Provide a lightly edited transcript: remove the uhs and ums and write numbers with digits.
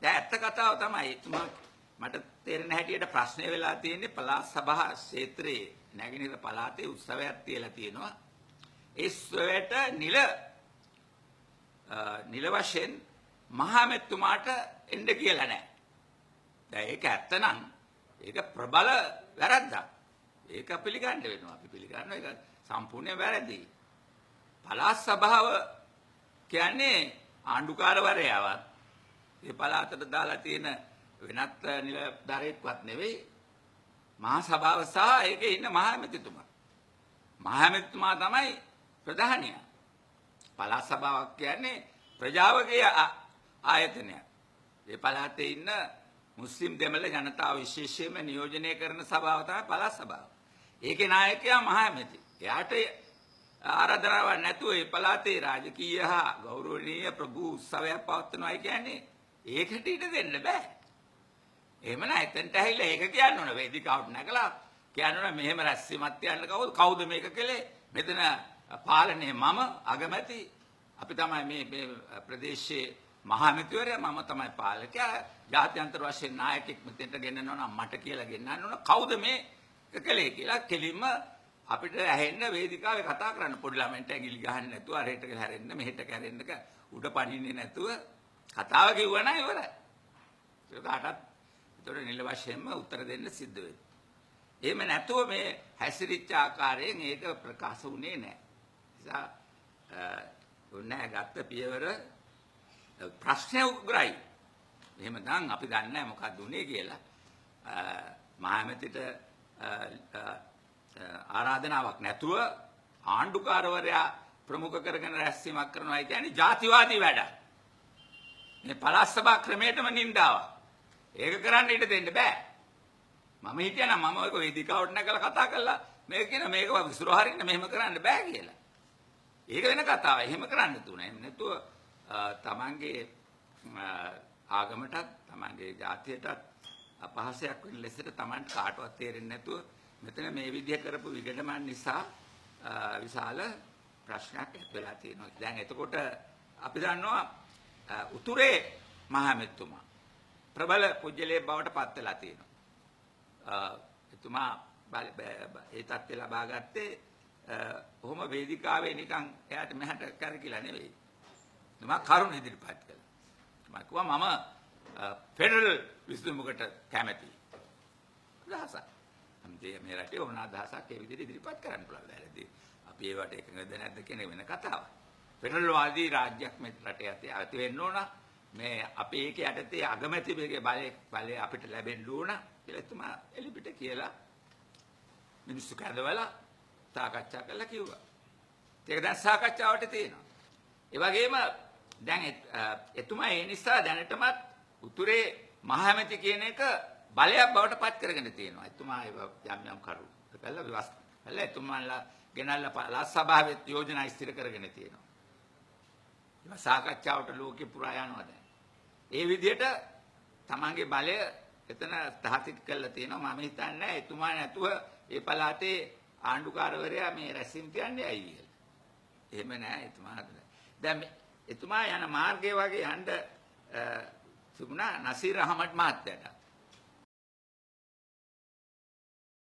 දැන් ඇත්ත කතාව තමයි එතුමා මට තේරෙන හැටියට ප්‍රශ්නේ වෙලා තියෙන්නේ පළාත් සභා ක්ෂේත්‍රයේ නැගෙනහිර පළාතේ උත්සවයක් තියලා තියෙනවා. ඒ උත්සවයට නිල නිල වශයෙන් මහා ඇමතිතුමාට එන්න කියලා නෑ. දැන් ඒක ඇත්තනම් ඒක ප්‍රබල වැරද්දක්. ඒක පිළිගන්න වෙනවා. අපි පිළිගන්නවා ඒක සම්පූර්ණයෙන් වැරදි. පළාත් සභාව කියන්නේ ආණ්ඩුකාරවරයාවත් ඒ පළාතට දාලා තියෙන වෙනත් නිලධාරියෙක්වත් නෙවෙයි. මහා සභාව සහ ඒකේ ඉන්න මහා ඇමතිතුමා. මහා ඇමතිතුමා තමයි ප්‍රධානියා. පළාත් සභාවක් කියන්නේ ප්‍රජාවගේ ආයතනයක්. ඒ පළාතේ ඉන්න මුස්ලිම් දෙමළ ජනතාව විශේෂයෙන්ම නියෝජනය කරන සභාව තමයි පළාත් සභාව. ඒකේ නායකයා මහා ඇමති. එයාට ආරාධනාවක් නැතුව ඒ පළාතේ රාජකීය හා ගෞරවනීය ප්‍රභූ උත්සවයක් පවත්වනවා කියන්නේ ඒකට ඉඩ දෙන්න බෑ. එහෙම නෑ, එතනට ඇහිලා ඒක කියන්න ඕන. වේදිකාවට නැගලා කියන්න ඕන මෙහෙම රැස්වීමක් තියන්න කවුද? කවුද මේක කළේ? මෙතන පාලනය මම අගමැති. අපි තමයි මේ මේ ප්‍රදේශයේ මහා ඇමතිවරයා, මම තමයි පාලකයා. ජාත්‍යන්තර වශයෙන් නායකයෙක් මෙතෙන්ට ගෙන්නනවා නම් මට කියලා ගෙන්නන්න ඕන. කවුද මේ කළේ කියලා කෙලින්ම අපිට ඇහෙන්න වේදිකාවේ කතා කරන්න. පොඩි ළමයින්ට ඇඟිලි ගහන්න නැතුව අරහෙට හැරෙන්න මෙහෙට කැරෙන්න උඩ පනින්නේ නැතුව කතාව කිව්වා නම් ඉවරයි. ඒක කාටත් ඒතකොට නිල වශයෙන්ම උත්තර දෙන්න සිද්ධ වෙනවා. එහෙම නැතුව මේ හැසිරිච්ච ආකාරයෙන් ඒක ප්‍රකාශ වුණේ නැහැ. නිසා උන්නේ ගත්ත පියවර ප්‍රශ්නය උග්‍රයි. එහෙම නම් අපි දන්නේ නැහැ මොකක්ද උනේ කියලා. මහා ඇමතිට ආරාධනාවක් නැතුව ආණ්ඩුකාරවරයා ප්‍රමුඛ කරගෙන රැස්වීමක් කරනවා කියන්නේ ජාතිවාදී වැඩක්. මේ පළාත් සභා ක්‍රමයටම නින්දාවක්. ඒක කරන්න ඉඩ දෙන්න බෑ. මම හිටියා නම් මම ඔය වේදිකාවට නැගලා කතා කරලා මේක කියන මේක විසිරව හරින්න මෙහෙම කරන්න බෑ කියලා. ඒක වෙන කතාවක්. එහෙම කරන්න තුන. එහෙම නැතුව තමන්ගේ ආගමටත් තමන්ගේ ජාතියටත් අපහාසයක් වෙන ලෙසට තමන් කාටවත් තේරෙන්නේ නැතුව මෙතන මේ විදිහ කරපු විගඩමන් නිසා විශාල ප්‍රශ්නයක් ඇති වෙලා තියෙනවා. දැන් එතකොට අපි දන්නවා උතුරේ මහා ඇමතිතුමා ප්‍රබල පුජ්‍යලයේ බවට පත් වෙලා තියෙනවා. එතුමා ඒ තත්ත්වය ලබා ගත්තේ කොහොම වේදිකාවේ නිකන් එයාට මෙහාට කරකිලා නෙවෙයි. එතුමා කරුණ ඉදිරිපත් කළා. එතුමා කිව්වා මම ෆෙඩරල් විසඳුමකට කැමතියි. අදහසක්. මේ රටේ ඕන අදහසක් ඒ විදිහට ඉදිරිපත් කරන්න පුළුවන්. වැරදි. අපි ඒවට එකඟද නැද්ද කියන වෙන කතාවක්. ෆෙඩරල්වාදී රාජ්‍යයක් මේ රටේ ඇති වෙන්න ඕන. මේ අපි ඒක යටතේ අගමැතිවරගේ බලය අපිට ලැබෙන්න ඕන කියලා එතුමා එලිපිට කියලා මිනිස්සු කැඳවලා සාකච්ඡා කරලා කිව්වා. ඒක දැන් සාකච්ඡාවට තියෙනවා. ඒ වගේම දැන් එතුමා ඒ නිසා දැනටමත් උතුරේ මහා ඇමති කියන එක බලයක් බවට පත් කරගෙන තියෙනවා. එතුමා ඒ යම් යම් කරු කළා ව්‍යවස්ථා කළා. එතුමාලා ගෙනල්ලා පළාත් සභාවේ යෝජනා ඉස්තිර කරගෙන තියෙනවා. ඒවා සාකච්ඡාවට ලෝකෙ පුරා යනවා දැන්. ඒ විදිහට තමන්ගේ බලය එතන තහසිත් කරලා තියෙනවා. මම හිතන්නේ එතුමා නැතුව ඒ පළාතේ ආණ්ඩුකාරවරයා මේ රැස්වීම තියන්නේ ඇයි කියලා. එහෙම නෑ එතුමා හදලා. දැන් එතුමා යන මාර්ගය වගේ යන්න තිබුණා නසීර් අහමඩ් මහත්තයාට.